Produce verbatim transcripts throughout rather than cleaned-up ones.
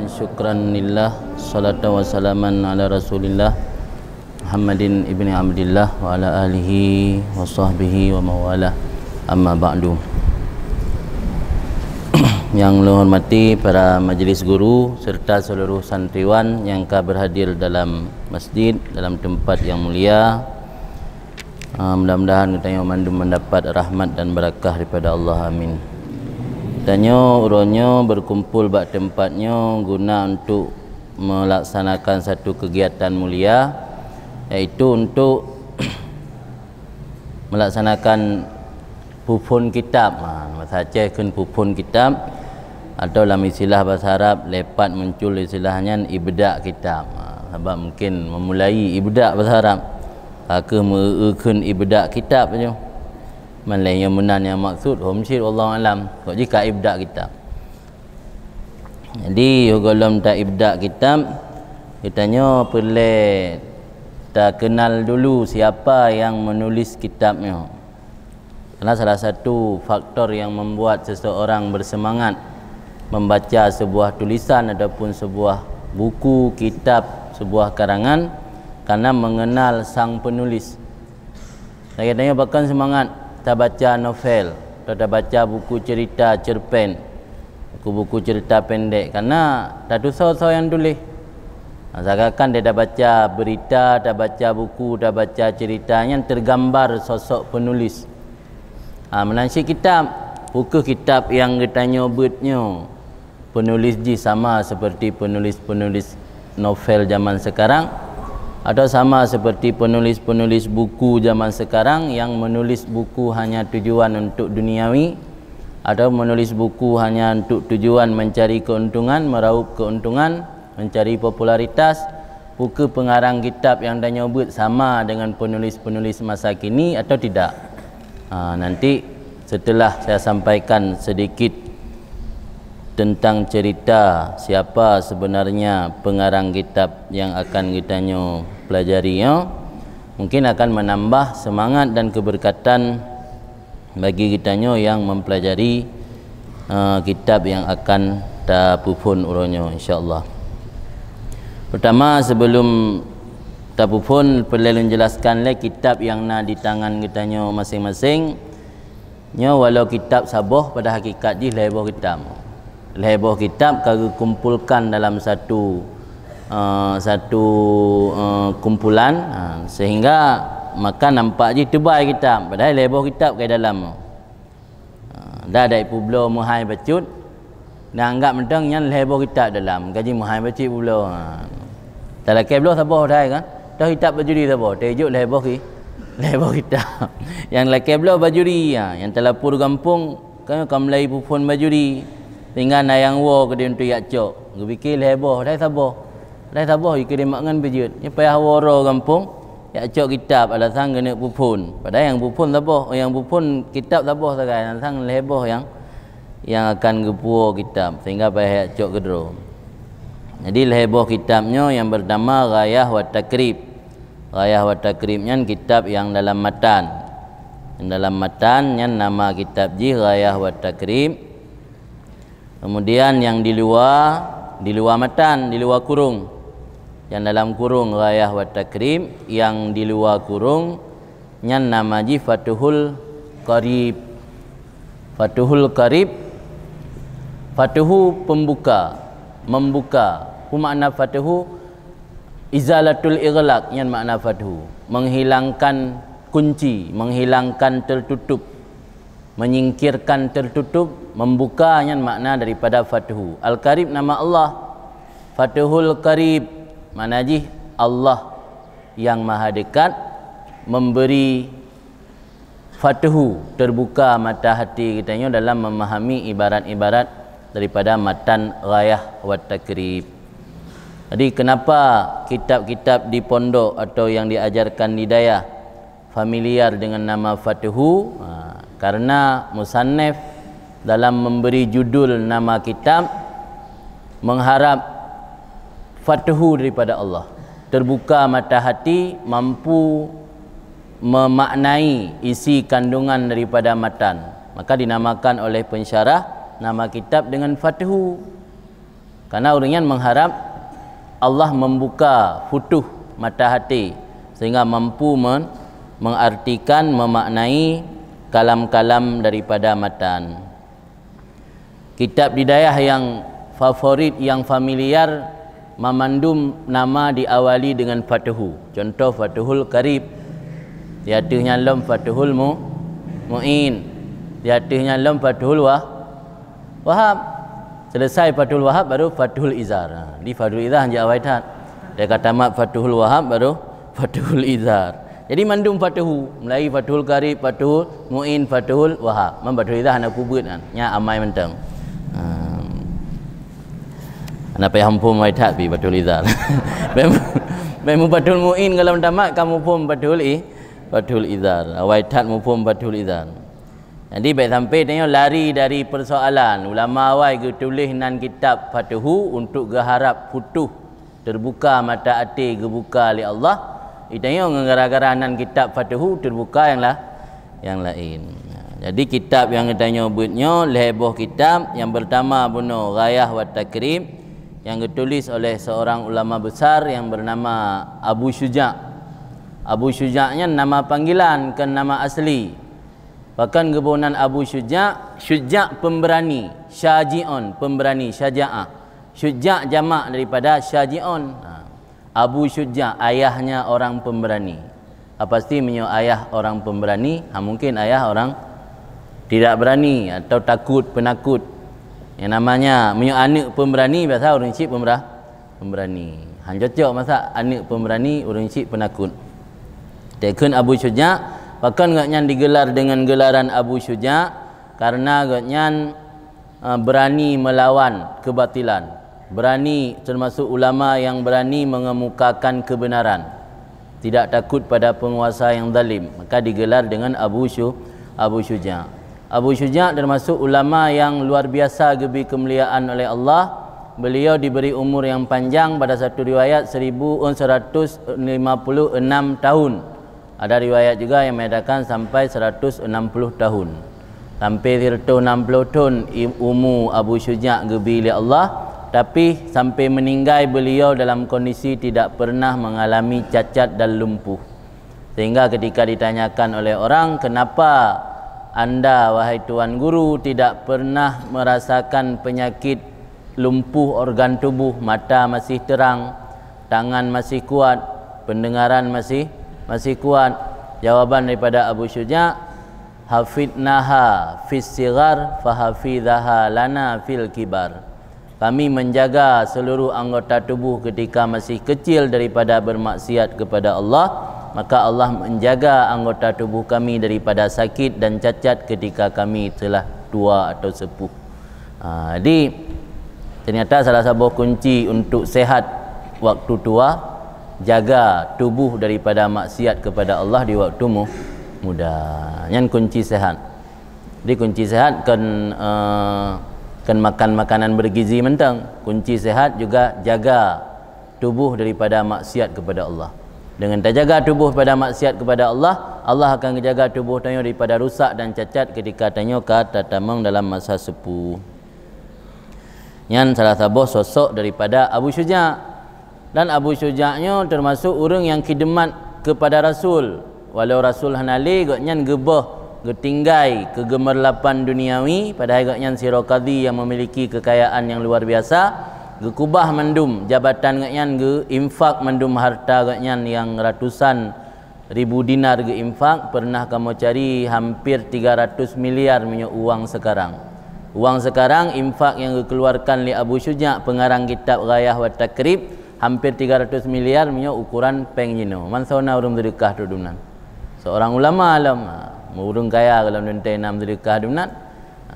Syukran lillah, salatan wa salaman ala Rasulillah, Muhammadin ibni Abdillah wa ala alihi wa sahbihi wa mawalah. Amma ba'du. Yang lôn hormati para majelis guru serta seluruh santriwan yang ka berhadir dalam masjid, dalam tempat yang mulia. Ah, mudah-mudahan geutanyoe mandum mendapat rahmat dan barakah daripada Allah. Amin. Geutanyoe uroe nyoe berkumpul bak tempat nyoe guna untuk melaksanakan satu kegiatan mulia, yaitu untuk melaksanakan puphon kitab. Ha, bahasa Aceh kheun puphon kitab, atau dalam istilah bahasa Arab, lepat muncul istilah nyan ibda' kitab. Ha, sabab mungkin memulai ibda' bahasa Arab. Ka kheueh meu-eu kheun ibda' kitab nyoe. Man lé nyoe meunan nyang maksud, hom cit wallahu alam. Kok jih ka ibda' kitab. Jadi, gohlom ta ibda' kitab, geutanyoe peureulée takeunal dulu siapa yang menulis kitab nyoe. Karena salah satu faktor yang membuat seseorang bersemangat membaca sebuah tulisan ataupun sebuah buku, kitab, sebuah karangan, karena mengenal sang penulis. Lagée tanyoe pakon seumangat tabaca novel atau tabaca buku cerita cerpen, buku-buku cerita pendek, karena tatusoe soe nyang tuléh. Ha, seakan-akan tabaca berita, tabaca buku, tabaca cerita nyan tergambar sosok penulis. Ha, meunan cit kitab, peu kheueh kitab nyang geutanyoe beuet nyoe, penulis jih sama seperti penulis-penulis novel zaman sekarang, atau sama seperti penulis-penulis buku zaman sekarang yang menulis buku hanya tujuan untuk duniawi, atau menulis buku hanya untuk tujuan mencari keuntungan, meraup keuntungan, mencari popularitas. Peu kheueh pengarang kitab nyang tanyoe beuet sama dengan penulis-penulis masa kini atau tidak? Ha, nanti setelah saya sampaikan sedikit tentang cerita siapa sebenarnya pengarang kitab yang akan geutanyoe pelajari nyoe, mungkin akan menambah semangat dan keberkatan bagi geutanyoe yang mempelajari, eh, kitab yang akan tapuphon uroe nyoe, insya Allah. Pertama, sebelum tapuphon, peureulée lôn jelaskan lé kitab nyang na di tangan geutanyoe masing-masing. Nyoe walau kitab saboh, pada hakikat jih lhée boh kitab. Lhée boh kitab ka geukumpulkan dalam satu, eh, satu, eh, kumpulan, ha, sehingga maka nampak jih teubai kitab, padahai lhée boh kitab ka dalam. Ha, dah dai peubloe meuhai bacut, dan anggap mantong nyan lhée boh kitab dalam, ka jimeuhai bacut peubloe. Ha. Talakée bloe saboh dai kan? Toh kitab bajuri saboh, teuijok lhée boh ki-, lhée boh kitab. Nyang lakée bloe bajuri, ha, nyang talapor gampông, kan ka mulai puphon bajuri. Sehingga na nyang woe keudeh untuk jak cok. Geupike lhée boh, dai saboh. Dai saboh jikeu dimak ngon beujeuet. Nyan payah woe droe gampông, jak cok kitab alasan geuneuk puphon. Padahai nyang puphon saboh, nyang puphon kitab saboh sagai, alasan lhée boh nyang nyang akan geupuwoe kitab, sehingga payah jak cok keudroe. Jadi, lhée boh kitab nyoe nyang pertama Ghayah wa Takrib. Ghayah wa Takrib nyan kitab nyang dalam matan. Nyang dalam matan nyan nama kitab jih Ghayah wa Takrib. Kemudian nyang di luwa, di luwa matan, di luwa kurung. Nyang dalam kurung Ghayah wa Takrib, nyang di luwa kurung nyan nama jih Fathul Qarib. Fathul Qarib, fathu pembuka, membuka. Peue makna fathu? Izalatul ighlaq, nyan makna fathu. Menghilangkan kunci, menghilangkan tertutup, menyingkirkan tertutup, membuka, nyan makna daripada fathu. Al-Qarib nama Allah. Fathul Qarib, makna jih Allah yang Maha Dekat memberi fathu, terbuka mata hati geutanyoe dalam memahami ibarat-ibarat daripada matan Ghayah wa Takrib. Jadi, kenapa kitab-kitab di pondok atau yang diajarkan di dayah familiar dengan nama Fathu? Ha, karena musannif dalam memberi judul nama kitab mengharap fathu daripada Allah, terbuka mata hati, mampu memaknai isi kandungan daripada matan. Maka dinamakan oleh pensyarah nama kitab dengan Fathu. Karena ureuëng nyan mengharap Allah membuka futuh mata hati sehingga mampu men-, mengartikan, memaknai kalam-kalam daripada matan. Kitab di dayah nyang favorit, nyang familiar, mamandum nama diawali dengan Fathu. Contoh Fathul Qarib. Di ateueh nyan lom Fathul Mu-, Muin. Di ateueh nyan lom Fathul Wah-, Wahab. Selesai Fathul Wahab baru Fathul Izar. Ha, di Fathul Izar hana awai that. Dia kata mat Fathul Wahab baru Fathul Izar. Jadi mandum Fathu, mulai Fathul Qarib, Fathul Muin, Fathul Wahab. Man Fathul Izar hana kubeuet kan. Nya amai mantong. Ha. Hana payah muphom awai that pi Fathul Izar. Mem-, mem Fathul Muin kalau tamat kamu phom Fathul I-, Fathul Izar. Awai that muphom Fathul Izar. Jadi, bèk sampai tanyoe lari dari persoalan. Ulama awai geutuléh nan kitab Fathu untuk geuharap futuh, terbuka mata até geubuka lé Allah. Di tanyoe ngon gara-gara nan kitab Fathu terbuka nyang la-, nyang laén. Jadi, kitab nyang geutanyoe beuet nyoe lhèe boh kitab. Nyang pertama bunoe Ghayah wa Takrib, yang ditulis oleh seorang ulama besar yang bernama Abu Syuja'. Abu Syuja' nyan nama panggilan, kon nama asli. Pakon geuboh nan Abu Syuja'? Syuja' pemberani, syaji'un pemberani, syaja'ah. Syuja' jamak daripada syaji'un. Ha. Abu Syuja', ayahnya orang pemberani. Ha, pasti meunyoe ayah orang pemberani, ha, mungkin ayah orang tidak berani atau takut, penakut. Yang namanya, meunyoe aneuk pemberani, biasa ureuëng chik pemberah-, pemberani. Han cocok masa aneuk pemberani, ureuëng chik penakut. Teukheun Abu Syuja', pakon gobnyan digelar dengan gelaran Abu Syuja'? Karena gobnyan, eh, berani melawan kebatilan. Berani, termasuk ulama yang berani mengemukakan kebenaran. Tidak takut pada penguasa yang zalim. Maka digelar dengan Abu Syu-, Abu Syuja'. Abu Syuja' termasuk ulama yang luar biasa geubri keumuliaan oleh Allah. Beliau diberi umur yang panjang, pada satu riwayat seribu, eh, seratus lima puluh enam tahun. Ada riwayat juga yang mengatakan sampai seratus enam puluh tahun. Sampai seratus enam puluh thon i-, umu Abu Syuja' geubri lé Allah, tapi sampai meninggai beliau dalam kondisi tidak pernah mengalami cacat dan lumpuh. Sehingga ketika ditanyakan oleh orang, "Kenapa anda, wahai Tuan Guru, tidak pernah merasakan penyakit lumpuh organ tubuh, mata masih terang, tangan masih kuat, pendengaran masih, masih kuat?" Jawaban daripada Abu Syuja', "Hafidnaha fis sighar, fahafidhaha lana fil kibar." Kami menjaga seluruh anggota tubuh ketika masih kecil daripada bermaksiat kepada Allah, maka Allah menjaga anggota tubuh kami daripada sakit dan cacat ketika kami telah tua atau sepuh. Ha, jadi, ternyata salah saboh kunci untuk sehat waktu tua, jaga tubuh daripada maksiat kepada Allah di waktu mu-, muda. Nyan kunci sehat. Jadi, kunci sehat kon, eh, kon makan makanan bergizi mantong. Kunci sehat juga jaga tubuh daripada maksiat kepada Allah. Dengan tajaga tubuh daripada maksiat kepada Allah, Allah akan jaga tubuh tanyoe daripada rusak dan cacat ketika tanyoe ka tatamong dalam masa sepuh. Nyan salah saboh sosok daripada Abu Syuja'. Dan Abu Syuja' nyoe termasuk ureuëng nyang khidmat kepada Rasul. Walau Rasul hana lé, gobnyan geuboh, geutinggai keugemerlapan duniawi, padahai gobnyan sidroe kadhi nyang memiliki kekayaan nyang luar biasa, geukubah mandum jabatan gobnyan, geuinfak mandum harta gobnyan nyang ratusan ribu dinar geuinfak, pernah kamoe cari hampir tiga ratus miliar meunyoe uang sekarang. Uang sekarang, infak nyang geukeuluarkan lé Abu Syuja', pengarang kitab Ghayah wa Takrib, hampir tiga ratus miliar meunyoe ukuran péng jinoe. Man soe na ureuëng seudeukah trok dumnan? Seorang ulama lom, ha, ureuëng kaya lom teuntée na seudeukah dumnan. Ha,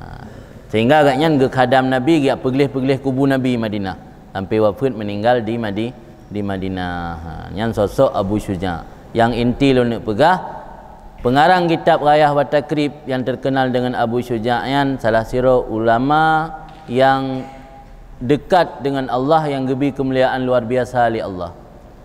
sehingga gobnyan geukhadam Nabi, geujak peugleh-peugleh kubu Nabi Madinah, sampai wafeuet, meninggal di Madi-, di Madinah. Ha, nyan sosok Abu Syuja'. Nyang inti lôn neuk peugah, pengarang kitab Ghayah wa Takrib yang terkenal dengan Abu Syuja' nyan salah sidroe ulama yang dekat dengan Allah, yang geubri keumuliaan luar biasa lé Allah.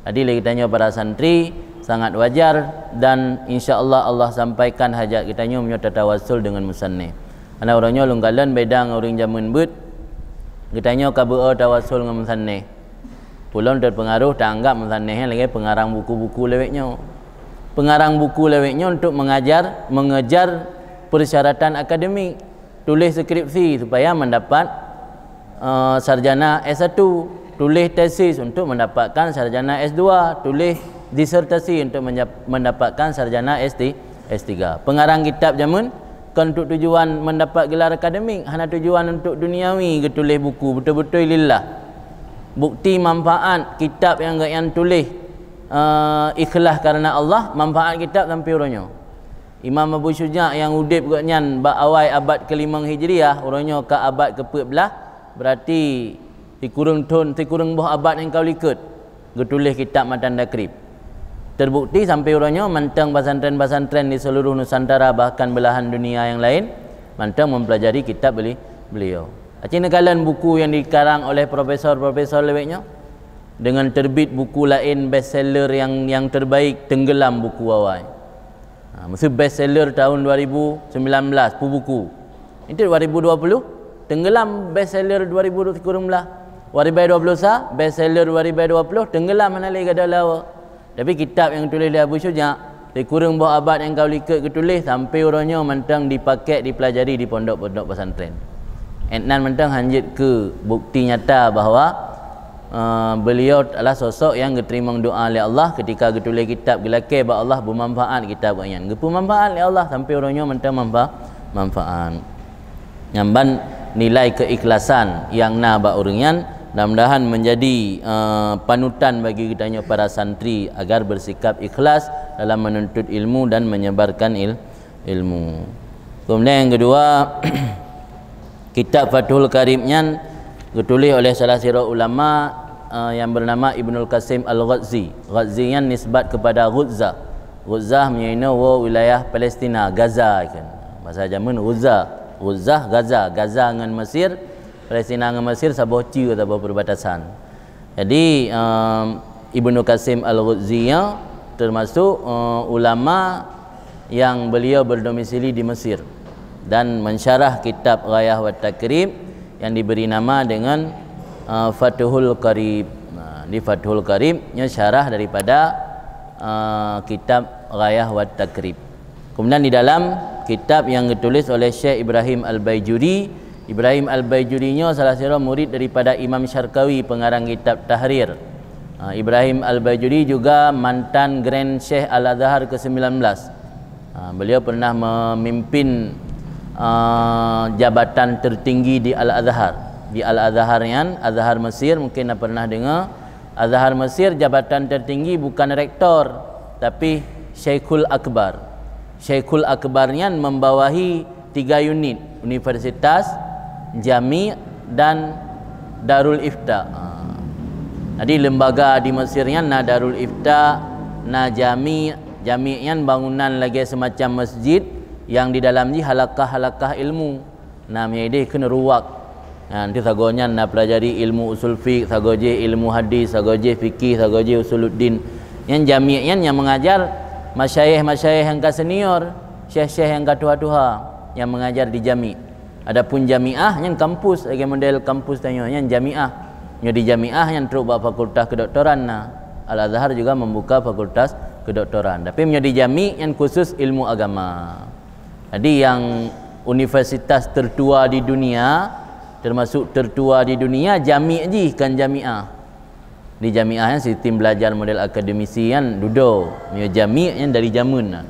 Jadi, lé geutanyoe para santri, sangat wajar dan insya Allah, Allah sampaikan hajat geutanyoe meunyoe tatawassul deungon musannif. Karena uroe nyoe lôn kalon beda ngon ureuëng jameun beuet, Geutanyoe ka beu-o tawasul ngon musanneh. Ulôn teupeungaroh taanggab musanneh nyan lagée peungarang buku-buku lawét nyoe. Peungarang buku lawét nyoe untuk mengajar, mengejar persyaratan akademik. Tuléh skripsi supaya mendapat, eh, sarjana S satu. Tuléh tesis untuk mendapatkan sarjana S dua. Tuléh disertasi untuk menja-, mendapatkan sarjana S tiga. S tiga. Pengarang kitab jameun kon untuk tujuan mendapat gelar akademik, hana tujuan untuk duniawi geutuléh buku, beutôi-beutôi lillah. Bukti manfaat kitab nyang geuhnyan tuléh, eh, ikhlas karena Allah, manfaat kitab sampai uroe nyoe. Imam Abu Syuja' nyang udeb geuhnyan bak awai abad kelimong Hijriah, uroe nyoe ka abad kepeuet blaih, berarti sikureueng thon, sikureueng boh abad nyang ka u likot geutuléh kitab Matan Takrib. Terbukti sampai uroe nyoe mantong pesantren-pesantren di seluruh Nusantara bahkan belahan dunia yang lain mantong mempelajari kitab beli-, beliau. Aci neukalon buku yang dikarang oleh profesor-profesor lewat nyoe, dengan terbit buku lain bestseller yang, yang terbaik, tenggelam buku awai. Ha, meusti bestseller tahun dua ribu sembilan belas, peubuku. Itu dua ribu dua puluh, tenggelam bestseller dua ribu dua puluh. Dua ribu dua puluh satu, bestseller dua ribu dua puluh, tenggelam hana lé gada lawa. Tapi kitab nyang tuléh lé Abu Syuja', sikureueng boh abad nyang ka u likot geutuléh, sampai uroe nyoe mantong dipakai, dipelajari di pondok-pondok pesantren. Etnan mantong hanjeuet keu bukti nyata bahwa, eh, beliau adalah sosok yang geuteurimong doa lé Allah ketika geutuléh kitab geulakée bak Allah beumanfaat kitab nyan. Geupeumanfaat lé Allah sampai uroe nyoe mantong manfa-, manfaat. Nyang ban nilai keikhlasan yang na bak ureuëng nyan, mudah-mudahan menjadi, eh, panutan bagi geutanyoe para santri agar bersikap ikhlas dalam menuntut ilmu dan menyebarkan il-, ilmu. Kemudian yang kedua, kitab Fathul Qarib nyan geutuléh oleh salah sidroe ulama, eh, yang bernama Ibnul Qasim Al-Ghazzi. Ghazzi nyan nisbat kepada Ghuzzah. Ghuzzah meunyoe inoe woe wilayah Palestina, Gaza kan. Bahasa jameun Ghuzzah. Ghuzzah, Gaza. Gaza ngon Mesir, Palestina ngon Mesir saboh ceue, saboh perbatasan. Jadi, em, Ibnu Qasim Al-Ghazzi nyoe termasuk, eh, ulama yang beliau berdomisili di Mesir dan mensyarah kitab Ghayah wa Taqrib yang diberi nama dengan, eh, Fathul Qarib. Nah, di Fathul Qarib nyoe syarah daripada, eh, kitab Ghayah wa Taqrib. Kemudian di dalam kitab yang ditulis oleh Syekh Ibrahim Al-Baijuri, Ibrahim Al-Baijuri nyoe salah sidroe murid daripada Imam Syarkawi, pengarang kitab Tahrir. Ha, Ibrahim Al-Baijuri juga mantan Grand Sheikh Al-Azhar kesembilan belas. Ha, beliau pernah memimpin, ah, jabatan tertinggi di Al-Azhar. Di Al-Azhar nyan, Azhar Mesir, mungkin dah pernah dengar. Azhar Mesir jabatan tertinggi bukan rektor, tapi Syaikhul Akbar. Syaikhul Akbar nyan membawahi tiga unit, universitas, jami, dan Darul Ifta. Ha. Jadi lembaga di Mesir nyan na Darul Ifta, na jami. Jami nyan bangunan lagée semacam masjid yang di dalam jih halakah-halakah ilmu. Na meunyoe ideh kheun ruwak. Ha, nanti sagoe nyan na pelajari ilmu usul fiqh, sagoe jih ilmu hadis, sagoe jih fikih, sagoe jih usuluddin. Nyan jami nyan nyang mengajar masyayikh-masyayikh nyang ka senior, syekh-syekh nyang ka tuha-tuha nyang mengajar di jami. Adapun jamiah nyan kampus, lagée model kampus tanyoe nyan jamiah. Nyoe di jamiah nyan trok bak fakultas kedoktoran na. Al-Azhar juga membuka fakultas kedoktoran. Tapi meunyoe di jami nyan khusus ilmu agama. Jadi yang universitas tertua di dunia, termasuk tertua di dunia, jami jih kan jamiah. Di jamiah nyan sistem belajar model akademisi nyan dudoe. Meunyoe jami nyan dari jameun na.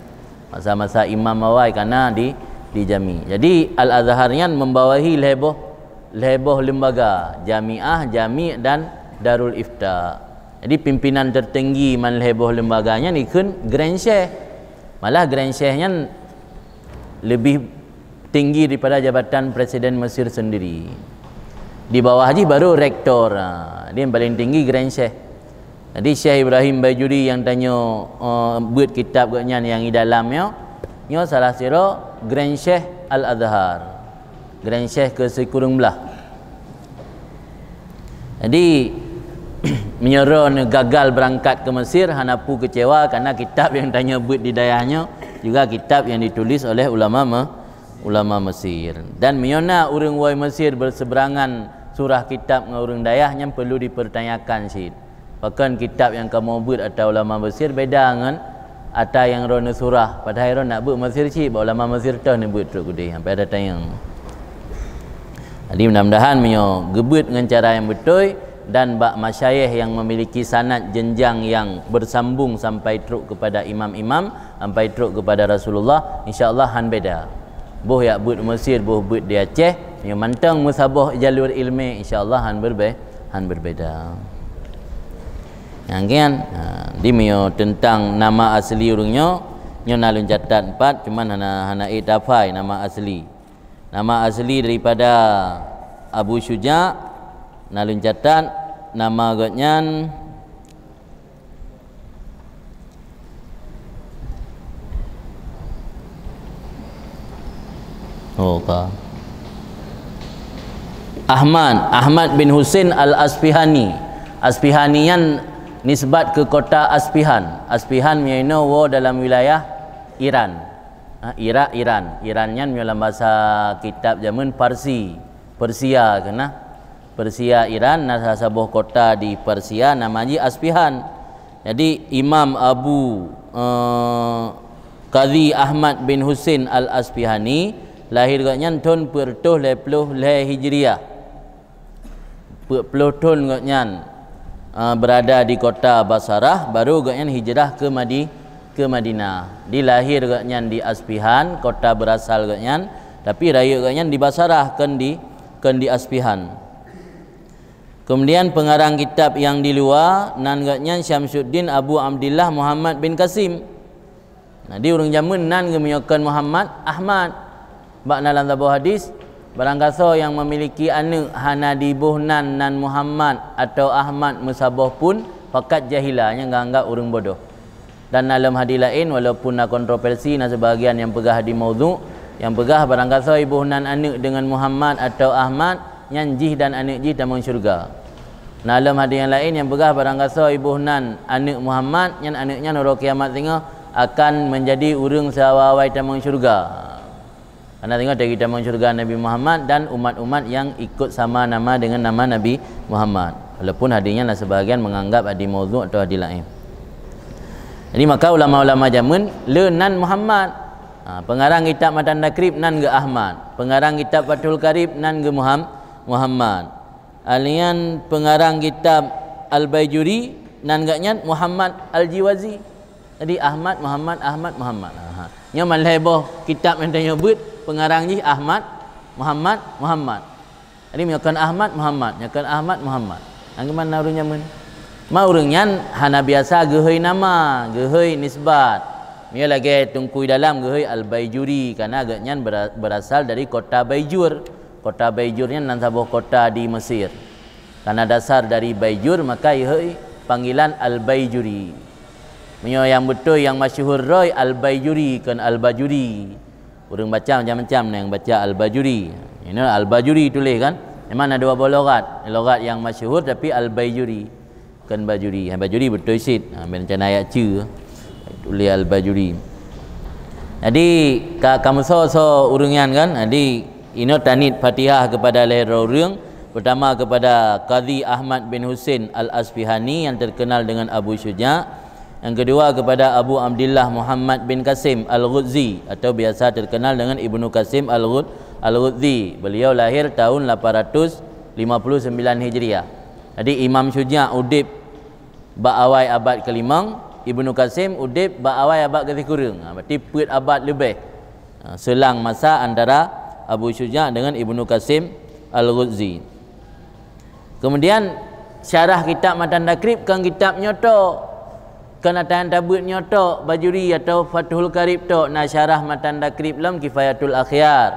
Masa-masa Imam awai kana di, di jami. Jadi Al-Azhar nyan membawahi lhée boh, lhée boh lembaga, jamiah, jami dan Darul Ifta. Jadi pimpinan tertinggi man lhée boh lembaga nyan ikheun Grand Sheikh. Malah Grand Sheikh nyan lebih tinggi daripada jabatan Presiden Mesir sendiri. Di bawah jih baru rektor. Ha, dia yang paling tinggi Grand Sheikh. Jadi Syekh Ibrahim Baijuri yang tanyoe, eh, buet kitab geuhnyan yang di dalam nyoe, nyoe salah sidroe Grand Sheikh Al-Azhar. Grand Sheikh ke sikureueng blaih. Jadi meunyoe droeneuh gagal berangkat ke Mesir, hana peue kecewa karena kitab yang tanyoe buet di dayah nyoe juga kitab yang ditulis oleh ulama me-, ulama Mesir. Dan meunyoe na ureuëng woe Mesir berseberangan surah kitab ngon ureuëng dayah nyan perlu dipertanyakan cit. Pakon kitab nyang kamoe beuet ata ulama Mesir beda ngon ata nyang droeneuh surah, padahai droeneuh nak beuet Mesir cit, bak ulama Mesir toh neubeuet trok keudeh, sampai ada tanyong. Jadi mudah-mudahan meunyoe geubeuet ngon cara nyang beutôi dan bak masyayikh nyang memiliki sanad jenjang nyang bersambung sampai trok kepada imam-imam, sampai trok kepada Rasulullah, insya Allah han beda. Boh jak beuet Mesir, boh beuet di Aceh, meunyoe mantong meusaboh jalur ilmi, insya Allah han berbeh-, han berbeda. Nyang kian, ha, di meunyoe tentang nama asli ureuëng nyoe, nyoe na lôn catat empat, cuman hana, hana ék tafai nama asli. Nama asli daripada Abu Syuja, na lôn catat nama gobnyan. Oh, ka. Ahmad, Ahmad bin Husin Al-Asfihani. Asfihani nyan nisbat ke kota Asfihan. Asfihan meunyoe inoe woe dalam wilayah Iran. Ha, Irak, Iran. Iran nyan meunyoe lam bahasa kitab jameun Parsi, Persia keunan. Persia, Iran, na saboh kota di Persia nama jih Asfihan. Jadi Imam Abu, eh, Qadhi Ahmad bin Husin Al-Asfihani lahé gobnyan thon peuet reutôh lhée ploh lhée Hijriah. Peuet ploh thon gobnyan, eh, berada di kota Basarah, baru gobnyan hijrah ke Madi-, ke Madinah. Di lahé gobnyan di Asfihan, kota berasal gobnyan, tapi rayeuk gobnyan di Basarah, kon di, kon di Asfihan. Kemudian pengarang kitab nyang di luwa nan gobnyan Syamsuddin Abu Abdillah Muhammad bin Qasim. Nah, di ureuëng jameun nan geumeunyoe kon Muhammad, Ahmad. Bak na lam saboh hadis, barangkasoe nyang memiliki aneuëk hana diboh nan, nan Muhammad atau Ahmad meusaboh pun, fakat jahila, nyan geuanggap ureuëng bodoh. Dan na lam hadis laén, walaupun na kontroversi, na sebahagian nyang peugah hadis maudhu, nyang peugah barangkasoe iboh nan aneuëk deungon Muhammad atau Ahmad, nyan jih dan aneuëk jih tamong syeuruga. Na lam hadis nyang laén nyang peugah barangkasoe iboh nan aneuëk Muhammad, nyan aneuëk nyan uroe kiamat singoh akan menjadi ureuëng siawai-awai tamong syeuruga. Karena singoh teuka tamong syeuruga Nabi Muhammad dan umat-umat nyang ikut sama nama dengan nama Nabi Muhammad. Walaupun hadis nyan lah sebahagian menganggap hadis maudhu atau hadis laén. Jadi maka ulama-ulama jameun le nan Muhammad. Ha, pengarang kitab Matan Takrib nan geu Ahmad. Pengarang kitab Fathul Qarib nan geu Muham-, Muhammad. Alian pengarang kitab Al-Baijuri nan gobnyan Muhammad Al-Jiwazi. Jadi Ahmad, Muhammad, Ahmad, Muhammad. Aha. Nyoe man lhée boh kitab nyang tanyoe beuet, pengarang jih Ahmad, Muhammad, Muhammad. Jadi meunyoe kon Ahmad, Muhammad, nyoe kon Ahmad, Muhammad. Nang geuman na ureuëng jameun? Ma ureuëng nyan hana biasa geuhôi nama, geuhôi nisbat. Meunyoe lagée Teungku Dalam geuhôi Al-Baijuri, karena gobnyan bera-, berasal dari kota Baijur. Kota Baijur nyan nan saboh kota di Mesir. Karena dasar dari Baijur, maka ihôi panggilan Al-Baijuri. Meunyoe nyang beutôi nyang masyhur roy Al-Baijuri, kon Al-Bajuri. Ureuëng baca macam-macam, na nyang baca Al-Bajuri. Inoe Al-Bajuri tuléh kan? Memang na dua boh logat. Logat nyang masyhur tapi Al-Baijuri. Kon Bajuri. Ha, Bajuri beutôi cit. Ha, ben rencana ayat ce. Tuléh Al-Bajuri. Jadi, ka, ka meusoe-soe ureuëng nyan kan? Jadi, inoe taniet Fatihah kepada lhée droe ureuëng. Pertama kepada Qadhi Ahmad bin Husin Al-Asfihani yang terkenal dengan Abu Syuja. Yang kedua kepada Abu Abdillah Muhammad bin Qasim Al-Ghuzzi atau biasa terkenal dengan Ibnu Qasim Al-Ghud-, Al-Ghuzzi. Beliau lahir tahun lapan ratus lima puluh sembilan Hijriah. Jadi Imam Syuja udeb bak awai abad kelimong, Ibnu Qasim udeb bak awai abad kesikureueng. Ha, berarti peuet abad leubeh. Ha, selang masa antara Abu Syuja dengan Ibnu Qasim Al-Ghuzzi. Kemudian syarah kitab Matan Takrib kon kitab nyoe tok. Kon ata nyang tabeuet nyoe tok, Bajuri atau Fathul Qarib tok, na syarah Matan Takrib lom Kifayatul Akhyar.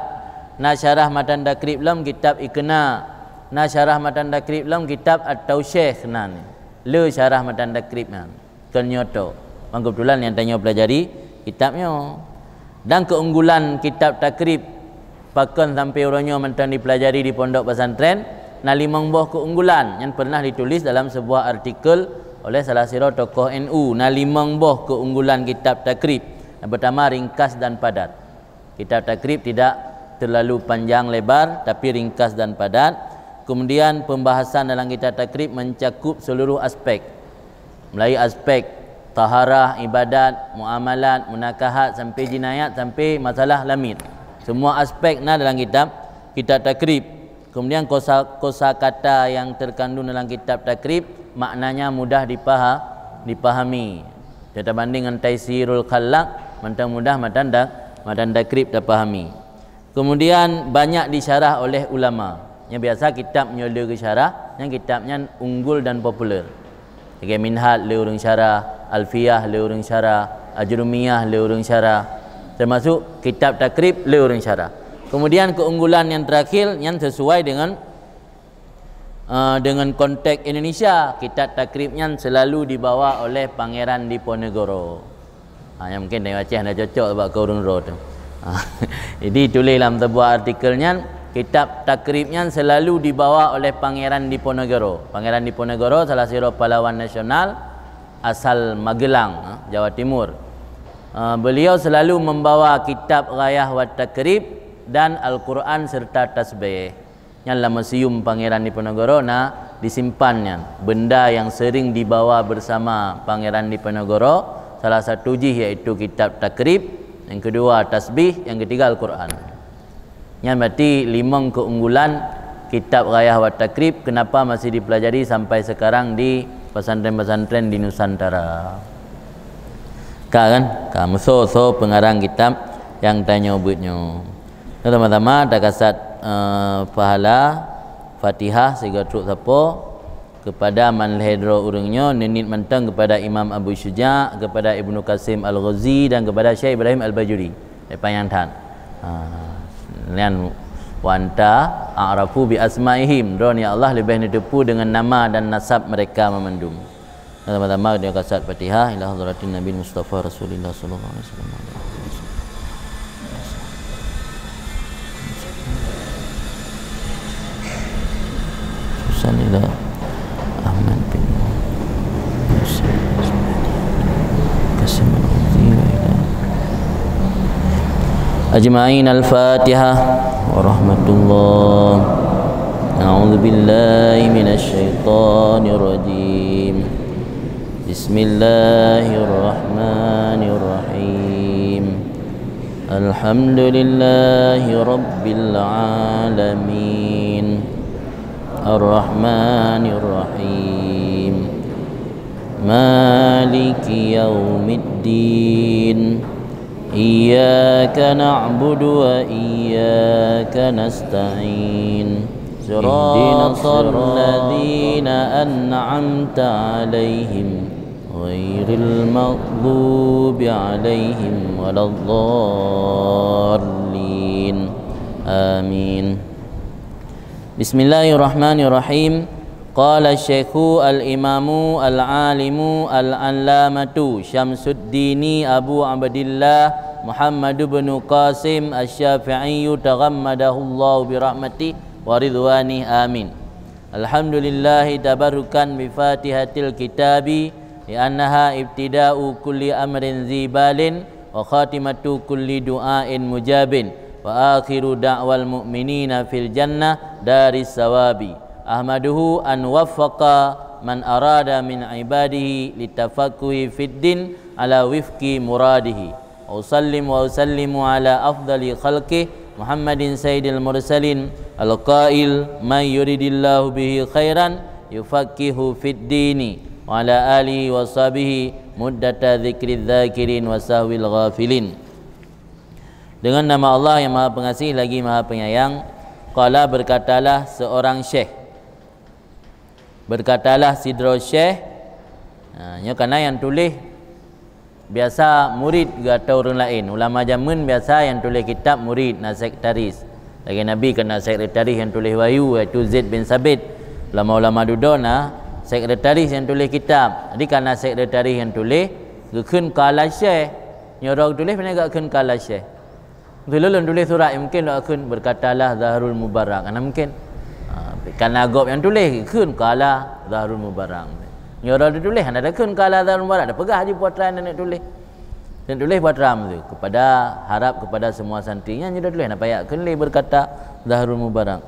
Na syarah Matan Takrib lom kitab Iqna. Na syarah Matan Takrib lom kitab At-Tausyekh nan. Le syarah Matan Takrib nan. Kon nyoe tok. Memang kebetulan nyang tanyoe pelajari kitab nyoe. Dan keunggulan kitab Takrib pakon sampai uroe nyoe mantong dipelajari di pondok pesantren, na limong boh keunggulan nyang pernah ditulis dalam sebuah artikel oleh salah sidroe tokoh N U. Na limong boh keunggulan kitab Takrib. Yang pertama, ringkas dan padat. Kitab Takrib tidak terlalu panjang lebar, tapi ringkas dan padat. Kemudian pembahasan dalam kitab takrib mencakup seluruh aspek, mulai aspek taharah, ibadat, muamalat, munakahat, sampai jinayat, sampai masalah lamit. Semua aspek na dalam kitab, kitab takrib. Kemudian kosa, kosa kata yang terkandung dalam kitab takrib maknanya mudah dipaha, dipahami. Kita banding dengan Taisirul Khallaq, mantong mudah matan da, matan takrib tapahami. Kemudian banyak disyarah oleh ulama. Nyang biasa kitab nyoe le geusyarah, nyang kitab nyan unggul dan populer. Lagée Minhaj le ureuëng syarah, Alfiyah le ureuëng syarah, Ajrumiyah le ureuëng syarah. Termasuk kitab takrib le ureuëng syarah. Kemudian keunggulan yang terakhir nyan sesuai dengan, eh, dengan konteks Indonesia. Kitab takrib nyan selalu dibawa oleh Pangeran Diponegoro. Ha, nyang mungkin dari Aceh hana cocok bak keu ureuëng droe tu. Ha, jadi tulis lam sebuah artikel nyan, kitab takrib nyan selalu dibawa oleh Pangeran Diponegoro. Pangeran Diponegoro salah sidroe pahlawan nasional asal Magelang, ha, Jawa Timur. Ha, beliau selalu membawa kitab Ghayah wa Takrib dan Al-Quran serta tasbih. Nyan lam museum Pangeran Diponegoro na disimpan nyan. Benda yang sering dibawa bersama Pangeran Diponegoro, salah satu jih yaitu kitab takrib, yang kedua tasbih, yang ketiga Al-Quran. Nyan berarti limong keunggulan kitab Ghayah wa Takrib, kenapa masih dipelajari sampai sekarang di pesantren-pesantren di Nusantara. Ka kan? Ka meuso-so pengarang kitab nyang tanyoe buet nyoe. Sama-sama takasat, eh, pahala Fatihah sigoe trok sapo kepada man lhée droe ureuëng nyoe, neuniet mantong kepada Imam Abu Syuja, kepada Ibnu Qasim Al-Ghazi dan kepada Syekh Ibrahim Al-Bajuri. Lepas nyang that. Ha, nyan wa anta a'rafu bi asmaihim. Droeneuh ya Allah leubeh neuteupeue dengan nama dan nasab mereka memandum. Sama-sama dengan kasat Fatihah ila hadratin Nabi Mustafa Rasulullah sallallahu alaihi wasallam. Khususan ila Ahmad bin Qasim al-Ghazali ila ajma'in. Al-Fatihah. Warahmatullah. A'udzu billahi minasy syaithanir rajim. Bismillahirrahmanirrahim. Alhamdulillahi rabbil alamin. Arrahmanirrahim. Maliki yaumiddin. Iyyaka na'budu wa iyyaka nasta'in. Ihdinas siratal ladzina an'amta 'alaihim, ghairil maghdubi 'alaihim waladdallin. Amin. Bismillahirrahmanirrahim. Qala Syekhu Al-Imamu Al-Alimu Al-Allamatu Syamsuddini Abu Abdillah Muhammad bin Qasim Asy-Syafi'i taghammadahullahu bi rahmati wa ridwani. Amin. Alhamdulillahi tabarukan bi Fatihatil Kitabi, li'annaha ibtida'u kulli amrin dzi balin wa khatimatu kulli du'ain mujabin, wa akhiru da'wal mu'minina fil jannah daris sawabi. Ahmaduhu an waffaqa man arada min ibadihi litafaqquhi fid din ala wifqi muradihi. Wa usallim wa usallimu ala afdali khalqih Muhammadin sayyidil mursalin, al-qail, "Man yuridillahu bihi khairan yufaqqihhu fid dini." Wa ala alihi wa sahbihi muddata dzikri dzakirin wa sahwil ghafilin. Dengan nama Allah yang Maha Pengasih lagi Maha Penyayang, qala, berkatalah seorang syekh. Berkatalah sidroe syekh, ha, nyoe kana nyang tuléh biasa murid geuh atau ureuëng laén. Ulama jameun biasa nyang tuléh kitab murid, na sekretaris. Lagée Nabi kana sekretaris nyang tuléh wahyu, yaitu Zaid bin Sabit. Ulama-ulama dudoe na sekretaris nyang tuléh kitab. Jadi kana sekretaris nyang tuléh, geukheun qala syekh. Nyoe droe geutuléh, pane geukheun qala syekh. Mungkin lôn tuléh surat, mungkin lôn kheun berkatalah Zahrul Mubarak. Hana mungkin. Ha, kana gob nyang tuléh, kheun qala Zahrul Mubarak. Nyoe droe tuléh, hana takheun qala Zahrul Mubarak, tapeugah jih peue atra nyang tuléh. Nyang tuléh peue atra tu, kepada, harap kepada semua santri. Nyan nyoe droe tuléh, hana payah kheun lé berkata Zahrul Mubarak.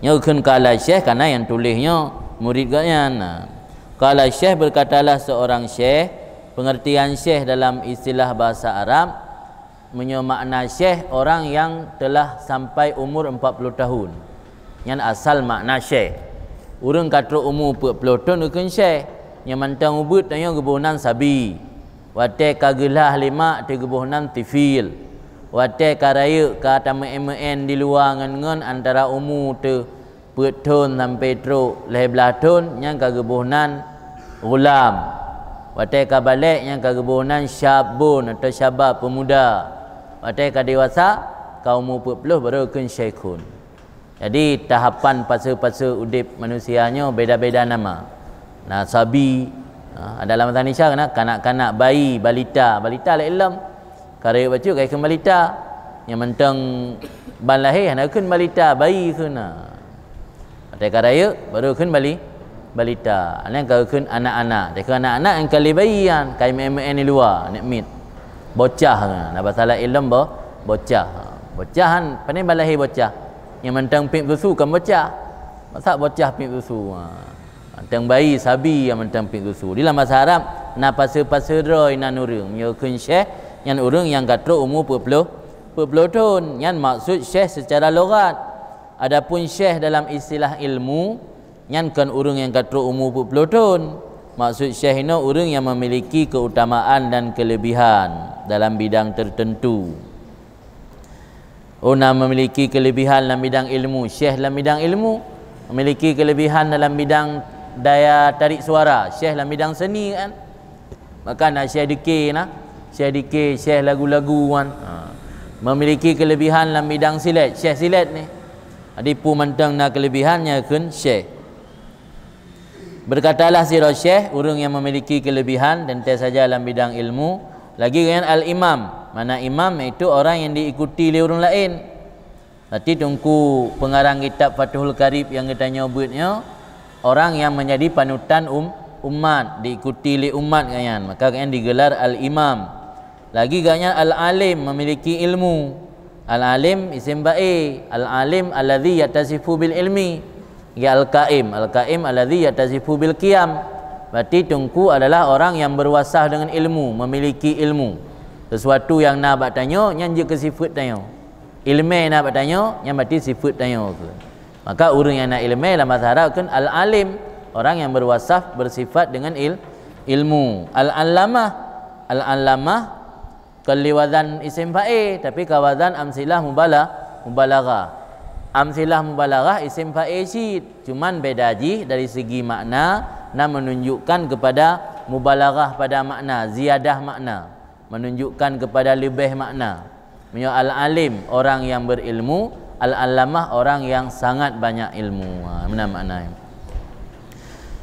Nyoe kheun qala syekh, karena nyang tuléh nyoe murid gobnyan. Nah, qala syekh, berkatalah seorang syekh, pengertian syekh dalam istilah bahasa Arab, meunyoe makna syekh, orang yang telah sampai umur empat puluh tahun. Nyan asal makna syekh. Ureuëng ka trok umu peuet ploh thon geukheun syekh. Nyang mantong ubeuet tanyoe geuboh nan sabi. Watée ka geulah lé mak teuh geuboh nan tifil. Watée ka rayeuk ka tameuén-meuén di luwa ngon-ngon antara umu teuh peuet thon sampai trok lhée blaih thon, nyan ka geuboh nan ghulam. Watée ka balek, nyan ka geuboh nan syabun atau syabab, pemuda. Watée ka dewasa, ka umu peuet ploh, baru kheun syaikhun. Jadi, tahapan fase-fase udeb manusia nyoe beda-beda nama. Na sabi, ha, ada lam bahasa Indonesia kena kanak-kanak, bayi, balita. Balita lé ilom. Ka rayeuk bacut ka kheun balita. Nyang mantong ban lahé hana kheun balita, bayi kheun. Watée ka rayeuk, baru kheun bali-, balita. Nyan ka kheun anak-anak. Teuka anak-anak nyang ka lé bayi nyan, ka meuén-meuén di luwa, aneuk miet. Bocah kheun. Na bahasa laén lom bo-, bocah. Bocah kan, pane ban lahé bocah. Nyang mantong piep susu kan bocah. Masa bocah piep susu? Ha. Mantong bayi, sabi nyang mantong piep susu. Di lam bahasa Arab, na fase-fase droe nan ureuëng. Meunyoe kheun syekh, nyan ureuëng nyang ka trok umu peuet ploh, peuet ploh thon. Nyan maksud syekh secara lughat. Adapun syekh dalam istilah ilmu, nyan kon ureuëng nyang ka trok umu peuet ploh thon. Maksud syekh inoe ureuëng nyang memiliki keutamaan dan kelebihan dalam bidang tertentu. Oh, na memiliki kelebihan lam bidang ilmu, syekh lam bidang ilmu, memiliki kelebihan dalam bidang daya tarik suara, syekh lam bidang seni kan. Maka na syekh dike na, syekh dike, syekh lagu-lagu kan. Ha. Memiliki kelebihan lam bidang silet, syekh silet ni. Jadi peue mantong na kelebihan nyan kheun syekh. Berkatalah sidroe syekh, ureuëng nyang memiliki kelebihan teuntée saja lam bidang ilmu, lagi gobnyan al-imam. Makna imam yaitu orang yang diikuti lé ureuëng laén. Berarti teungku pengarang kitab Fathul Qarib nyang geutanyoe beuet nyoe, orang yang menjadi panutan um-, umat, diikuti lé umat gobnyan, maka gobnyan digelar al-imam. Lagi gobnyan al-alim, memiliki ilmu. Al-alim isim fa'il, al-alim alladzi yattasifu bil ilmi. Ya al-qaim, al-qaim alladzi yattasifu bil qiyam. Berarti teungku adalah orang yang berwasaf dengan ilmu, memiliki ilmu. Sesuatu yang na bak tanyoe, nyan jeuet keu sifeuet tanyoe. Ileumé na bak tanyoe, nyan berarti sifeuet tanyoe keu. Maka ureuëng nyang na ileumé lam bahasa Arab kheun al-alim, orang yang berwasaf, bersifat dengan il-, ilmu. Al-allamah, al-allamah kon lé wazan isim fa'il, tapi ka wazan amsilah mubala-, mubalaghah. Amsilah mubalaghah isim fa'il cit, cuman beda jih dari segi makna, na menunjukkan kepada mubalaghah pada makna, ziyadah makna, menunjukkan kepada leubeh makna. Meunyoe al-alim, orang yang berilmu, al-allamah, orang yang sangat banyak ilmu. Ha, meunan makna.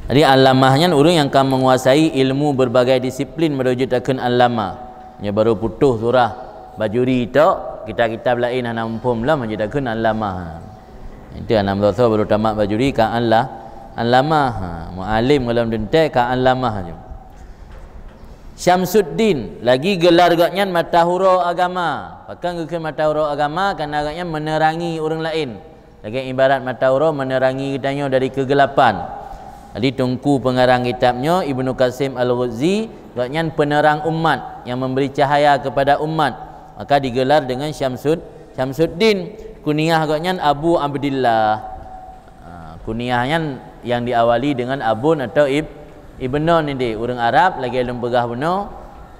Jadi allamah nyan ureuëng nyang ka menguasai ilmu berbagai disiplin, baru jeuet takheun allamah. Nyoe baru putôh surah Bajuri tok, kitab-kitab laén hana muphom lom, jeuet takheun allamah. Itu hana meusoe baru tamat Bajuri ka Allah, allamah. Ha, mualim golom teuntée ka allamah je. Syamsuddin, lagi gelar gobnyan mata uroe agama. Pakon geukheun mata uroe agama? Karena gobnyan menerangi ureuëng laén. Lagée ibarat mata uroe menerangi geutanyoe dari keugelapan. Jadi teungku pengarang kitab nyoe, Ibnu Qasim Al-Ghuzzi, gobnyan penerang umat, yang memberi cahaya kepada umat. Maka digelar dengan Syamsud-, Syamsuddin. Kuniah gobnyan Abu Abdillah. Ha, kuniah nyan yang diawali dengan abun atau ib-, ibnon. Jadi ureuëng Arab, lagée lôn peugah bunoe,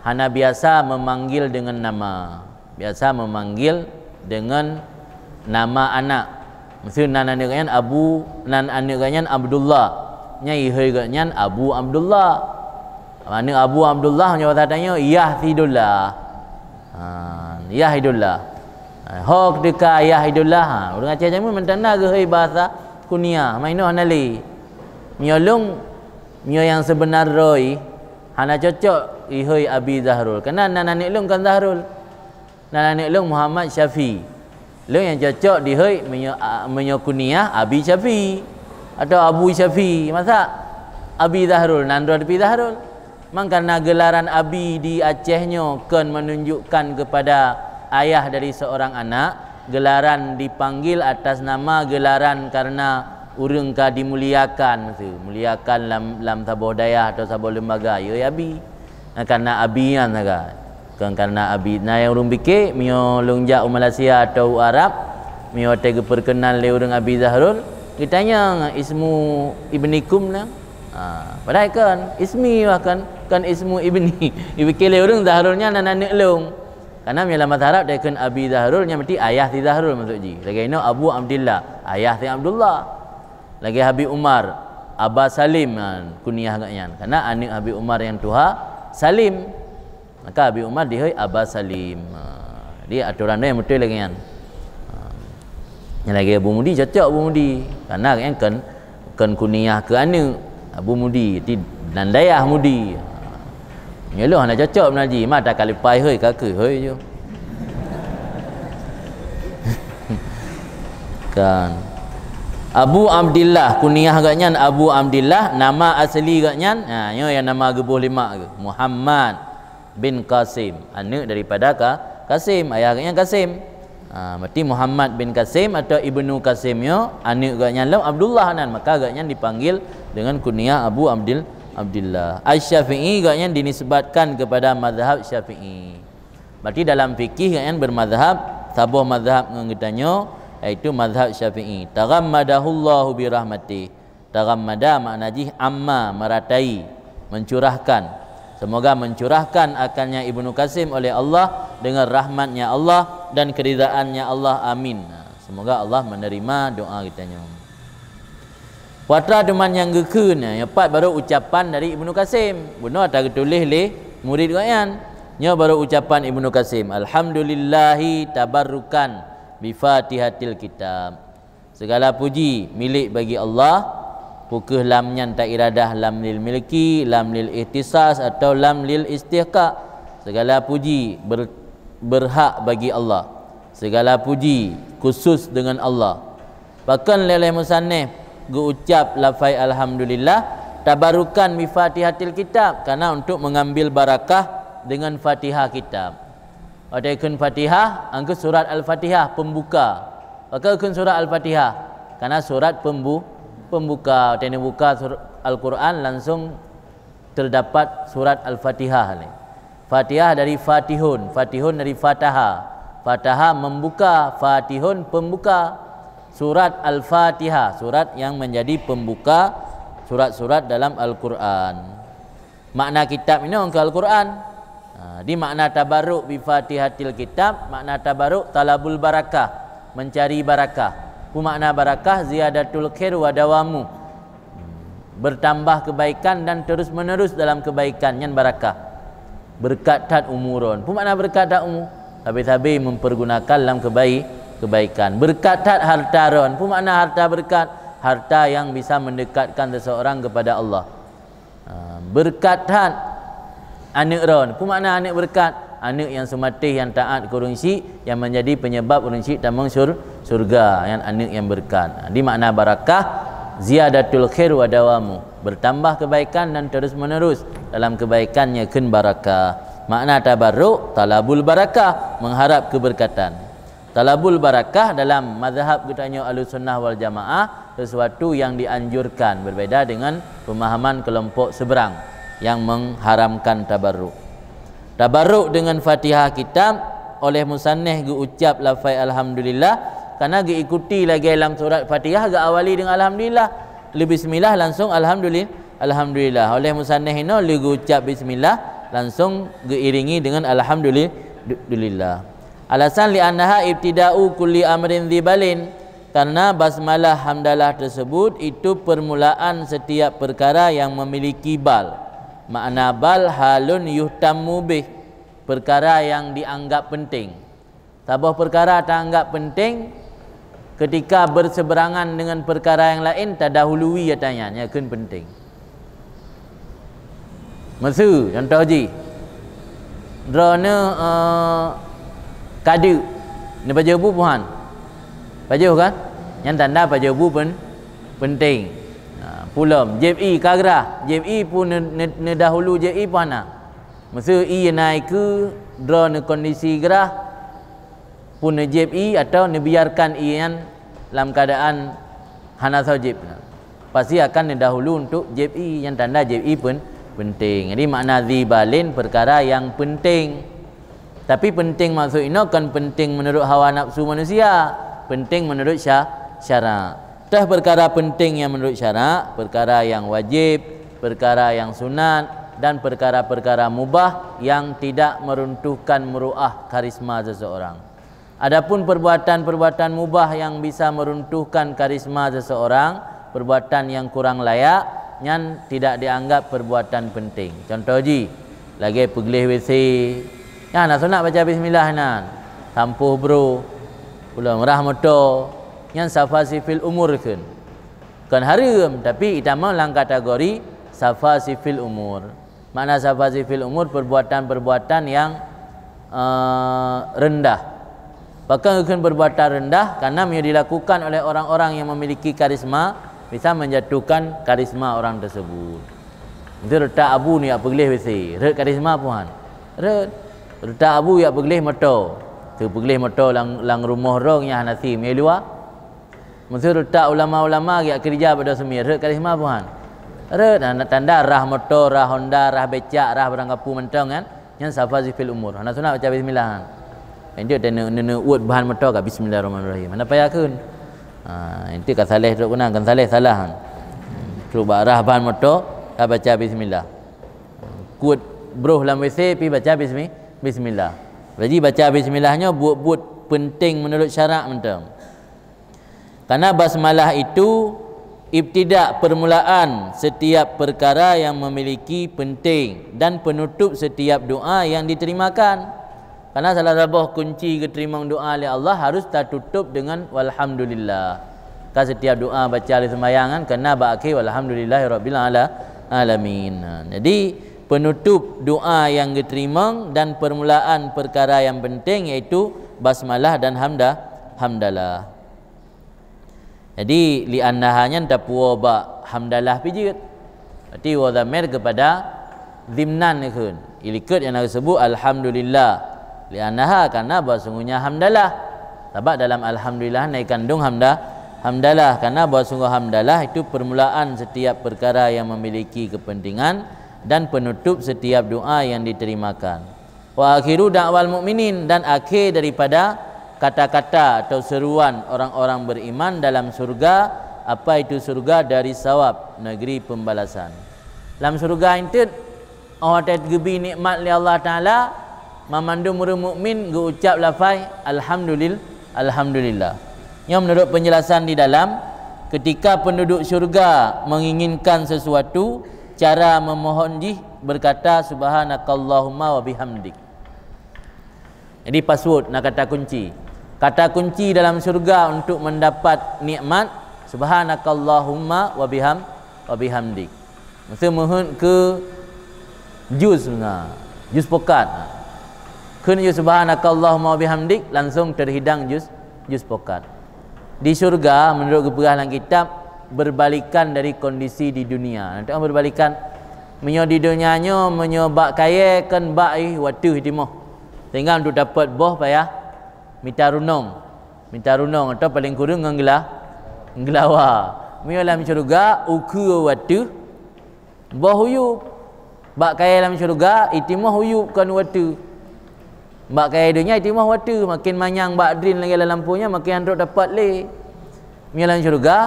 hana biasa memanggil dengan nama. Biasa memanggil dengan nama anak. Miseu nan aneuëk nyan Abu, nan aneuëk nyan Abdullah. Nyan ihôi gobnyan Abu Abdullah. Aneuëk Abu Abdullah, nyoe bahasa tanyoe, Yah Sidullah. Ha, Yah Idullah. Ha, ho keudeuka Yah Idullah. Ha, ureuëng Aceh jameun mantong na geuhôi bahasa kuniah, ma inoe hana lé. Meunyoe lôn, meunyoe nyang seubeuna droe, hana cocok ihôi Abi Zahrul. Keunan nan aneuëk lôn kon Zahrul. Nan aneuëk lôn Muhammad Syafi. Lôn nyang cocok dihôi meunyoe, a, meunyoe kuniah Abi Syafi atau Abu Syafi. Masa Abi Zahrul, nan droe Abi Zahrul? Mang karena gelaran Abi di Aceh nyoe kon menunjukkan kepada ayah dari seorang anak, Geularan dipanggil atas nama geularan karena ureuëng ka dimuliakan, maksud muliakan lam, lam saboh dayah atau saboh lembaga, ya, ya abi. Nah, karena abi nyan sagai. Kon karena abi. Nah, nyang ureuëng pike, meunyoe lôn jak u Malaysia atau u Arab, meunyoe watée geupeurkeunan lé ureuëng Abi Zahrul, geutanyong, "Ismu ibnikum na?" Ha, padahai kon, ismi bah kon, kon ismu ibni. Dipike lé ureuëng Zahrul nyan nan aneuëk lôn. Karena meunyoe lam bahasa Arab, watée kheun Abi Zahrul, nyan berarti ayah si Zahrul maksud jih. Lagée inoe Abu Abdillah, ayah si Abdullah. Lagée Habib Umar, Aba Salim, ha, kuniah geuh nyan. Karena aneuëk Habib Umar nyang tuha, Salim. Maka Habib Umar dihôi Aba Salim. Ha, jadi atoran nyan beutôi lagée nyan. Ha. Nyang lagée Abu Mudi, cocok Abu Mudi. Karena geuh nyan kon, kon kuniah keu aneuëk. Abu Mudi, ti nan dayah Mudi. Ha. Nyoe lôn hana cocok meunan jih, mata kalipai hôi, ka keuh hôi ju. Kan. Abu Abdillah, kuniah geuh nyan Abu Abdillah, nama asli geuh nyan, ha, nyoe nyang nama geuboh lé mak geuh, Muhammad bin Qasim, aneuëk daripada Ka-, Qasim, ayah geuh nyan Qasim. Ha, berarti Muhammad bin Qasim atau Ibnu Qasim nyoe, aneuëk geuh nyan lom Abdullah nan, maka geuh nyan dipanggil dengan kuniah Abu Abdil-, Abdillah. Asy-Syafi'i geuh nyan dinisbatkan kepada mazhab Syafi'i. Berarti dalam fikih geuh nyan bermazhab, saboh mazhab ngon geutanyoe, yaitu mazhab Syafi'i. Taghammadahullahu birahmatih. Taghammada makna jih amma, meratai, mencurahkan. Semoga mencurahkan akannya Ibnu Qasim oleh Allah dengan rahmatnya Allah dan keridaannya Allah. Amin. Nah, semoga Allah menerima doa geutanyoe. Peue atra teuma nyang geukheun, nyoe pat baru ucapan dari Ibnu Qasim. Bunoe atra geutuléh lé murid geuh nyan. Nyoe baru ucapan Ibnu Qasim, "Alhamdulillahi tabarrukan bi Fatihatil Kitab." Segala puji milék bagi Allah, peu kheueh lam nyan ta iradah lam lil milki, lam lil ikhtisas, atau lam lil istihqaq. Segala puji ber-, berhak bagi Allah. Segala puji khusus dengan Allah. Pakon lé oleh musannif geuucap lafai alhamdulillah, tabarukan bi Fatihatil Kitab, karena untuk mengambil barakah dengan Fatihah kitab. Watée kheun Fatihah, angkeu surat Al-Fatihah, pembuka. Pakon kheun surat Al-Fatihah? Karena surat pembu-, pembuka. Watée neubuka sur-, Al-Quran, langsung terdapat surat Al-Fatihah ni. Fatihah dari Fatihun, Fatihun dari Fataha. Fataha membuka, Fatihun pembuka. Surat Al-Fatihah, surat yang menjadi pembuka surat-surat dalam Al-Quran. Makna kitab inoe keu Al-Quran. Ha, di makna tabarruk bi Fatihatil Kitab, makna tabarruk talabul barakah, mencari barakah. Peu makna barakah? Ziyadatul khair wa dawamu. Bertambah kebaikan dan terus-menerus dalam kebaikan, nyan barakah. Beureukat that umu droen. Peu makna beureukat that umu? Sabe-sabe mempergunakan lam kebai-, kebaikan. Beureukat that harta droen. Peu makna harta beureukat? Harta yang bisa mendekatkan seseorang kepada Allah. Ha, beureukat that aneuëk droen. Peu makna aneuëk beureukat? Aneuëk nyang seumatéh, nyang taát keu ureuëng syik, nyang menjadi penyebab ureuëng syik tamong syur-, syurga, nyan aneuëk nyang beureukat. Ha, di makna barakah, ziyadatul khair wa dawamu, bertambah kebaikan dan terus-menerus dalam kebaikan, nyan kheun barakah. Makna tabarruk, talabul barakah, mengharap keberkatan. Talabul barakah dalam mazhab geutanyoe Ahlussunnah wal Jamaah sesuatu yang dianjurkan, berbeda dengan pemahaman kelompok seberang yang mengharamkan tabarruk. Tabarruk dengan Fatihah kitab, oleh musannif geuucap lafai alhamdulillah, karena geuikuti lagée lam surat Fatihah geuawali dengan alhamdulillah. Lé bismillah langsung alhamdulil-, alhamdulillah. Oleh musannif inoe lé geuucap bismillah langsung geuiringi dengan alhamdulil-, dulillah. Alasan, li'annaha ibtida'u kulli amrin dzibalin, karena basmalah hamdalah tersebut itu permulaan setiap perkara yang memiliki bal. Makna bal halun yuhtammu bih, perkara yang dianggap penting. Saboh perkara taanggap penting, ketika berseberangan dengan perkara yang lain, tadahului ata nyan, nyan kheun penting. Meuseu, contoh jih, droeneuh, eh, kadeuk, neupajoh bu puhan. Pajoh kan? Nyan tanda pajoh bu pen-, penting. Nah, pulom, jieb ie ka grah, jieb ie pun ne-, ne-, neudahulu jieb ie puhana. Meuseu ie na ie keue, droeneuh kondisi grah, Pun neujieb ie atau neubiarkan ie nyan lam keadaan hana soe jieb, pasti akan neudahulu untuk jieb ie, nyang tanda jieb ie pen-, penting. Jadi makna dzi balin, perkara yang penting. Tapi penting maksud inoe kon penting menurut hawa nafsu manusia, penting menurut sya-, syarak. Teuh perkara penting yang menurut syarak, perkara yang wajib, perkara yang sunat, dan perkara-perkara mubah yang tidak meruntuhkan muruah karisma seseorang. Adapun perbuatan-perbuatan mubah yang bisa meruntuhkan karisma seseorang, perbuatan yang kurang layak, nyan tidak dianggap perbuatan penting. Contoh jih, lagée peugleh WC. Nyan hana sunat baca bismillah nyan. Sampoh bro, ulôn rah moto, nyan safa sifil umur kheun. Kon hareuem, tapi itamong lam kategori safa sifil umur. Makna safa sifil umur, perbuatan-perbuatan yang, eh, rendah. Pakon geukheun perbuatan rendah? Karena meunyoe dilakukan oleh orang-orang yang memiliki karisma, bisa menjatuhkan karisma orang tersebut. Miseu reutak abu neujak peugleh WC, rhot karisma puhan. Rhot. Reutak abu jak peugleh moto. Teu peugleh moto lam, lam rumoh droe nyang hana sim, nyang luwa. Miseu reutak ulama-ulama jak keurija bak Dosemir, rhot karisma puhan. Rhot, nah, tanda rah moto, rah Honda, rah becak, rah barang kapeue mantong kan. Nyan safa sifil umur. Hana sunat baca bismillah. Enteuk teuh neuk, neuk, neuk uet bahan moto ka bismillahirrahmanirrahim. Hana payah kheun. Ha, enteuk ka saleh trok keunan, kan saleh salah. Trok bak rah bahan moto, ka baca bismillah. Kuet broh lam WC pi baca bismi-, bismillah. Jadi baca bismillah nyoe buet-buet penting menurut syarak mantong. Karena basmalah itu ibtidak, permulaan setiap perkara yang memiliki penting, dan penutup setiap doa yang diterimakan. Karena salah saboh kunci geuteurimong doa lé Allah harus tatutup dengan walhamdulillah. Ka setiap doa baca lé seumbayangan kena bak akhé walhamdulillahirabbil ala-, alamin. Nah, jadi penutup doa yang geuteurimong dan permulaan perkara yang penting yaitu basmalah dan hamda-, hamdalah. Jadi, li'annaha nyan tapuwoe bak hamdalah pih jeuet. Berarti woe dhamir kepada zimnan kheun. Ilikot nyang na geusebut alhamdulillah. Li'annaha, karena bahwasungguhnya hamdalah. Sabab dalam alhamdulillah na ikandung hamda-, hamdalah. Karena bahwasungguh hamdalah itu permulaan setiap perkara yang memiliki kepentingan dan penutup setiap doa yang diterimakan. Wa akhiru da'wal mu'minin, dan akhé daripada kata-kata atau seruan orang-orang beriman dalam surga, apa itu surga? Dari sawab, negeri pembalasan. Lam surga enteuk, oh watée geubi nikmat lé Allah Taala, mamandum ureuëng mukmin geuucap lafai alhamdulil-, alhamdulillah. Nyoe menurut penjelasan di dalam, ketika penduduk syurga menginginkan sesuatu, cara memohon jih berkata, "Subhanakallahumma wa bihamdik." Jadi password na kata kunci. Kata kunci dalam syurga untuk mendapat nikmat, "Subhanakallahumma wa biham-, wa bihamdik." Miseu meuheuet keu jus, na, jus pokat. Kheun jus "Subhanakallahumma wa bihamdik", langsung terhidang jus, jus pokat. Di syurga, menurut geupeugah lam kitab, berbalikan dari kondisi di dunia. Nanti orang berbalikan, meunyoe di dunia nyoe, meunyoe bak kayée kan bak ih wateuh timoh. Sehingga untuk dapat boh payah mita runong. Mita runong atau paling kureueng ngon geula-, geulawa. Meunyoe lam syurga, ukeue wateuh, boh uyueb. Bak kayée lam syeuruga, itimoh uyueb kon wateuh. Bak kayée donya, itimoh wateuh. Makin manyang bak drin lagée lam lampôh nyan, makin han trok tapat lé. Meunyoe lam syeuruga,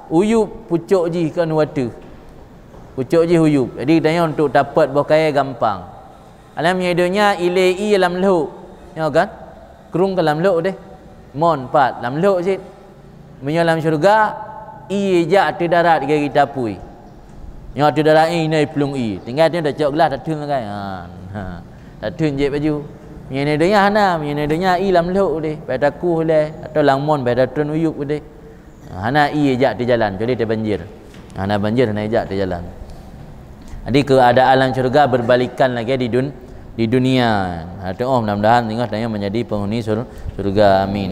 uyueb pucok jih kon wateuh. Pucok jih uyueb. Jadi, tanyoe untuk tapat boh kayée gampang. Alam nyang donya, ilée ié lam lhok. Nyoe kan? Krueng ka lam lhok deh. Mon pat lam lhok cit. Meunyoe lam syeuruga, ié jak ateueh darat gaya gita apui. Nyoe ateueh darat nyoe inoe plueng ié. Tinggai tanyoe tacok glah tatheun sagai. Ha, ha. Tatheun jép baju. Meunyoe donya hana, meunyoe donya ié lam lhok deh. Pai takueh lé, atau lam mon pai tatreun uyueb deh. Hana ié jak teujalan, kecuali teubanjir. Hana banjir, hana ié jak teujalan. Jadi, keuadaan lam syeuruga berbalikan lagée di dun-, di dunia. Ha, teuoh, mudah-mudahan singoh tanyoe menjadi penghuni syur-, syeuruga. Amin.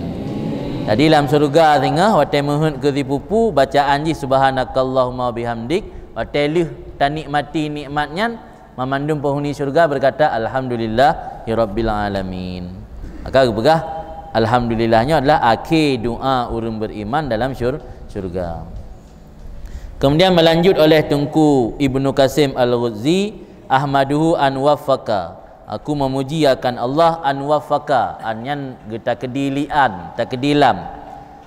Jadi, lam syeuruga singoh, watée meuheuet keu sipupu, bacaan jih "Subhanakallahumma wa bihamdik", watée lheueh tanikmati nikmat nyan, mamandum penghuni syeuruga berkata, "Alhamdulillahirabbil alamin." Maka geupeugah, Alhamdulillah nyoe adalah akhé doa ureuëng beriman dalam syur-, syurga. Kemudian melanjut oleh Teungku Ibnu Qasim Al-Ghuzzi, "Ahmaduhu an waffaka." Aku memuji akan Allah an waffaka. An nyan geutakedi li an, takedi lam.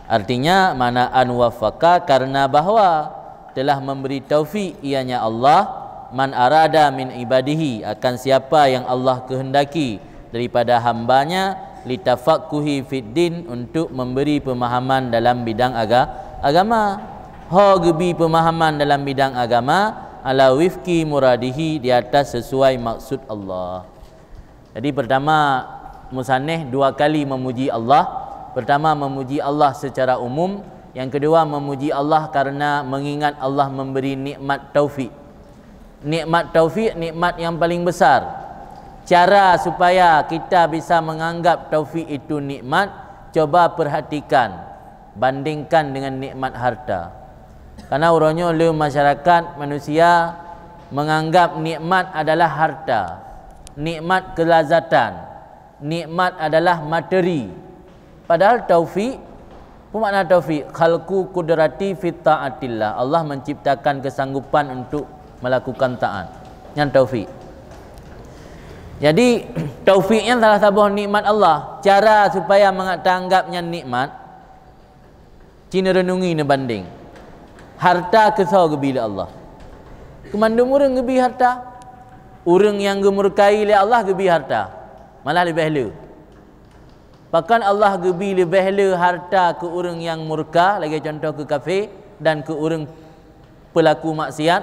Artinya, makna an waffaka karena bahwa telah memberi taufik, ianya Allah, man arada min ibadihi, akan siapa yang Allah kehendaki daripada hamba-Nya, litafaqquhi fid din, untuk memberi pemahaman dalam bidang aga-, agama. Ho geubi pemahaman dalam bidang agama, ala wifqi muradihi, di atas sesuai maksud Allah. Jadi, pertama, musannif dua kali memuji Allah. Pertama, memuji Allah secara umum. Yang kedua, memuji Allah karena mengingat Allah memberi nikmat taufik. Nikmat taufik, nikmat yang paling besar. Cara supaya kita bisa menganggap taufik itu nikmat, coba perhatikan, bandingkan dengan nikmat harta. Karena uroe nyoe le masyarakat manusia menganggap nikmat adalah harta, nikmat kelazatan, nikmat adalah materi. Padahal taufik, apa makna taufik? Khalqu qudrati fit taatillah. Allah menciptakan kesanggupan untuk melakukan taat. Nyan taufik. Jadi, taufik nyan salah saboh nikmat Allah. Cara supaya mangat taanggap nyan nikmat, ci neurenungi, neubandeng. Harta keu soe geubi lé Allah? Keu mandum ureuëng geubi harta. Ureuëng nyang geumurkai lé Allah geubi harta, malah leubeh le. Pakon Allah geubi leubeh le harta keu ureuëng nyang murka, lagée contoh keu kafé, dan keu ureuëng peulaku maksiat,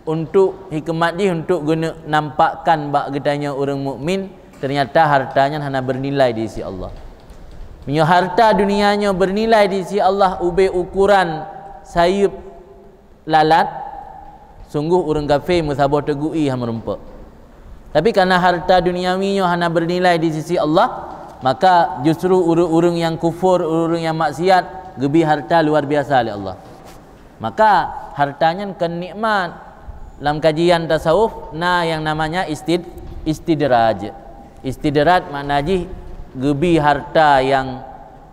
untuk hikmat jih untuk geuneuk nampakkan bak geutanyoe ureuëng mukmin, ternyata harta nyan hana beunilai di sisi Allah. Meunyoe harta dunia nyoe beunilai di sisi Allah ubé ukuran sayeuep lalat, sungguh ureuëng kafé meusaboh teugui hana meurumpok. Tapi karena harta duniawi nyoe hana beunilai di sisi Allah, maka justru ureuëng-ureuëng nyang kufur, ureuëng-ureuëng nyang maksiat geubi harta luar biasa lé Allah. Maka harta nyan kon nikmat. Lam kajian tasawuf na yang namanya istid-, istidraj. Istidraj makna jih geubi harta yang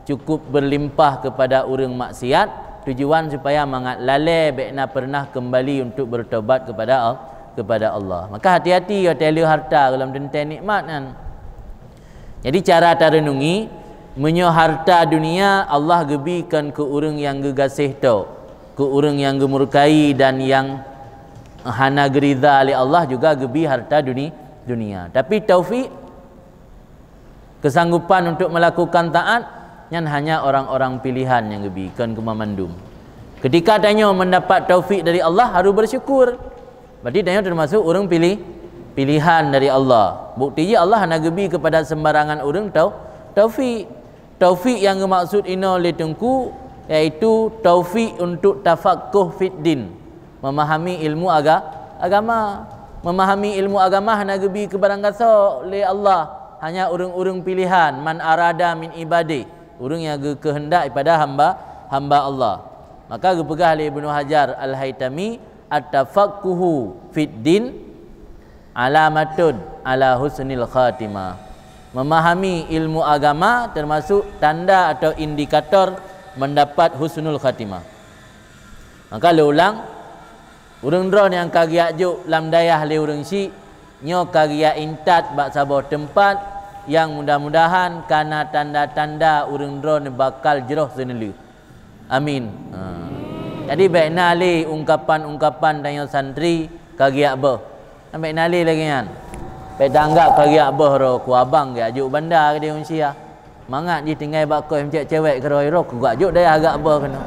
cukup berlimpah kepada ureuëng maksiat, tujuan supaya mangat lalée bék na pernah kembali untuk bertobat kepada Al-, kepada Allah. Maka hati-hati watée le harta golom teuntée nikmat nyan. Jadi, cara tarenungi, meunyoe harta dunia Allah geubi kon keu ureuëng nyang geugaséh tok, keu ureuëng nyang geumurkai dan nyang hana geuriza lé Allah juga geubi harta duni-, dunia. Tapi taufik, kesanggupan untuk melakukan taat, nyan hanya orang-orang pilihan nyang geubi, kon keu mandum. Ketika tanyoe mendapat taufik dari Allah, harus bersyukur. Berarti tanyoe termasuk ureuëng pilih, pilihan dari Allah. Bukti jih Allah hana geubi kepada sembarangan ureuëng tau-, taufik. Taufik nyang geumaksud inoe lé Teungku, yaitu taufik untuk tafaqquh fid din, memahami ilmu aga-, agama. Memahami ilmu agama hana geubi keu barang gasoe lé Allah, hanya ureuëng-ureuëng pilihan, man arada min ibadi, ureuëng nyang geukeuheundak daripada hamba, hamba Allah. Maka geupeugah lé Ibnu Hajar Al-Haitami, "At-tafaqquhu fid din alamatun ala husnil khatimah." Memahami ilmu agama termasuk tanda atau indikator mendapat husnul khatimah. Maka lé ulang, ureuëng droe nyang ka geujak jok lam dayah lé ureuëng syik, nyoe ka geujak intat bak saboh teumpat nyang mudah-mudahan kana tanda-tanda ureuëng droe bakal jroh seuneulheueh. Amin. Ha. Jadi, bék na lé ungkapan-ungkapan tanyoe santri ka geujak boh. Bék na lé lagée nyan. Bék tanggab ka geujak boh roh ku abang geujak jok banda keudeh unsia. Mangat jih tinggai bak koh meucewek-cewek keudroe roh ku geujak jok dayah geujak boh keunoe.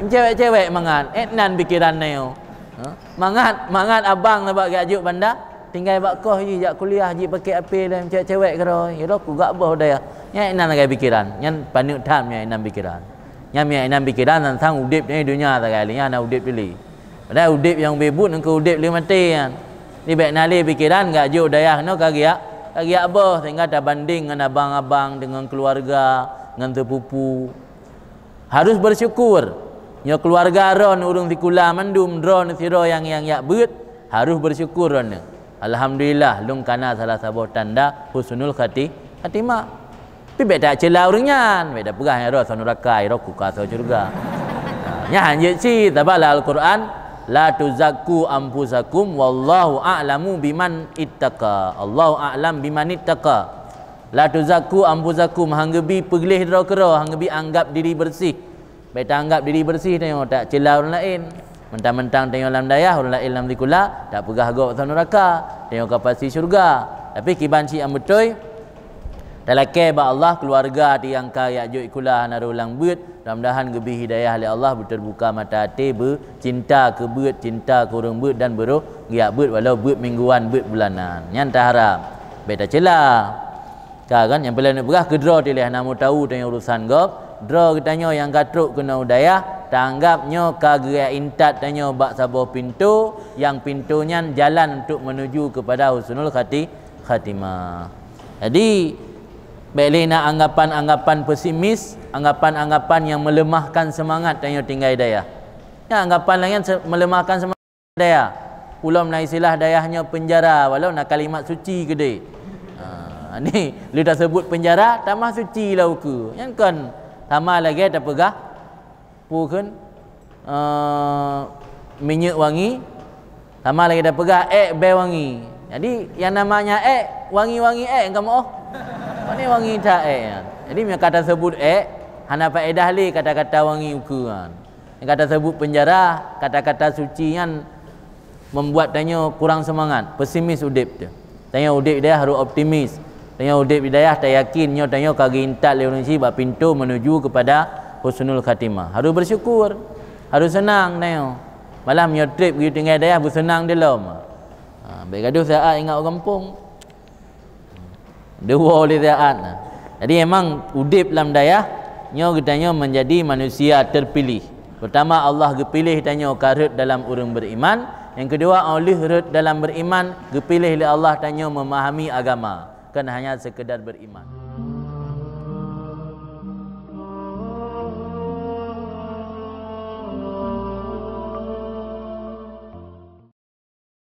Meucewek-cewek mangat, eh, nan pikiran nyoe. Ha? Mangat, mangat abang sabab geujak jok banda, tinggai bak koh jih jak kuliah, jih pakai ape lé meucewek-cewek keudroe, roh ku geujak boh dayah. Nyan nan lagée pikiran, nyan paneuk that nyan nan pikiran. Nyan miak inan pikiran teuntang udeb di dunia sagai lé nyan na udeb dilée. Padahai udeb nyang ubé buet ngon udeb lé maté nyan. Di bék na lé pikiran geujak jok dayah nyoe ka geujak, ka geujak boh sehingga tabandeng ngon abang-abang, deungon keuluwarga, ngon teupupu. Harus bersyukur. Nyoe keuluwarga droeneuh ureuëng sikula mandum droeneuh sidroe nyang, nyang jak beuet, harus bersyukur droeneuh. Alhamdulillah, lôn kana salah saboh tanda husnul khati-, khatimah. Tapi bèk tacela ureueng nyan, bèk tapeugah nyan roh asoe nuraka, roh kuka asoe syeuruga. Ha, nyan hanjeuet cit, sabab lam Al-Quran, "La tuzakku anfusakum wallahu a'lamu biman ittaqa." Allahu a'lam biman ittaqa. "La tuzakku anfusakum", han geubi peugleh droe keudroe, han geubi anggap diri beureuséh. Bèk taanggap diri beureuséh tanyoe, tacela ureueng laén. Mentang-mentang tanyoe lam dayah, ureueng laén lam sikula, tapeugah gob asoe nuraka, tanyoe ka pasti syeuruga. Tapi kiban cit nyang beutôi, talakèe bak Allah, keuluwarga nyang ka jak jok sikula hana roh lam beuet, mudah-mudahan geubri hidayah lé Allah, beuteubuka mata até, beucinta keu beuet, cinta keu ureueng beuet dan beurôh geujak beuet walau beuet mingguan, beuet bulanan. Nyan taharap. Bèk tacela. Ka kan, nyang peureulèe neupeugah keu droe teuh lé, hana meuteumé tanyoe urusan gob, droe geutanyoe nyang ka trok keunoe u dayah, taanggap nyoe ka geuintat tanyoe bak saboh pintoe, nyang pintoe nyan jalan untuk menuju kepada husnul khati-, khatimah. Jadi, bèk lé na anggapan-anggapan pesimis, anggapan-anggapan nyang meuleumahkan seumangat tanyoe tinggai dayah. Nyan anggapan laén se-, meuleumahkan seumangat dayah. Ulôn na istilah dayah nyoe peunjara, walau na kalimat suci keudéh. Ha, ni, lheueh taseubut peunjara, tamah suci lam ukeue. Nyan kon sama lagèe tapeugah, peue kheun, eh, minyeuk wangi, sama lagèe tapeugah èk bèe wangi. Jadi, nyang namanya èk, wangi-wangi èk, ka meu'oh. Pane wangi that èk nyan. Jadi, meunyoe ka taseubut èk, hana faedah lé kata-kata wangi ukeue nyan. Nyang ka taseubut peunjara, kata-kata suci nyan membuat tanyoe kurang seumangat, pesimis udép teuh. Tanyoe udép di dayah harôh optimis. Tanyoe udép di dayah tayakin nyoe tanyoe ka geuintat lé ureueng chik bak pintoe menuju kepada husnul khatimah. Harôh bersyukur, harôh seunang tanyoe. Malah meunyoe trép geuyue tinggai dayah beuseunang dilom. Ha, bèk gadoh saát ingat u gampông. Dua oleh saat. Jadi memang udép lam dayah nyoe geutanyoe menjadi manusia terpilih. Pertama, Allah geupiléh tanyoe ka rhot dalam ureueng beriman. Yang kedua, oleh rhot dalam beriman, geupiléh lé Allah tanyoe memahami agama, kon hanya sekedar beriman.